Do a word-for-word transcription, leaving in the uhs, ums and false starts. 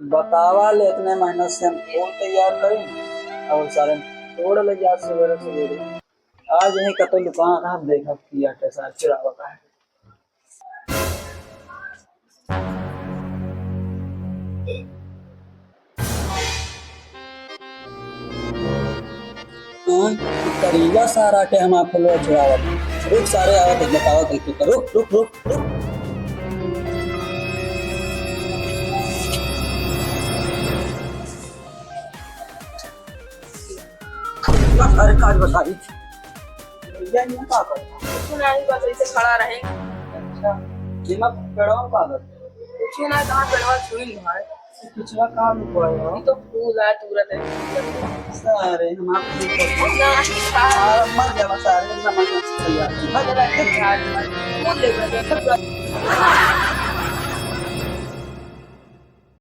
बतावा ले, इतने मेहनत से हम फूल तैयार करी और सारे तोड़ ले जा सवेरे सवेरे। आज यहीं कतो लुका रहा, देखा किया कैसा चुरावता है। हाँ, करीबा सारा के हम फुलवा चुरावत। रुक सारे, आवत है, बतावत है, रुक, रुक, रुक, रुक। अरे, काज बताई। भैया, ये का कर? कुछ नहीं, बस ऐसे खड़ा रहे। अच्छा, ये मत पेड़वा का कर? कुछ ना, कहाँ पेड़वा छुई भाई? पिछला काम हुआ है। ये तो फूल है, तुरंत है। सारे हम आप ना, आ, मर जावा सारे, ना मर जावा। मर जावा, मर जावा। फूल ले, मर जावा।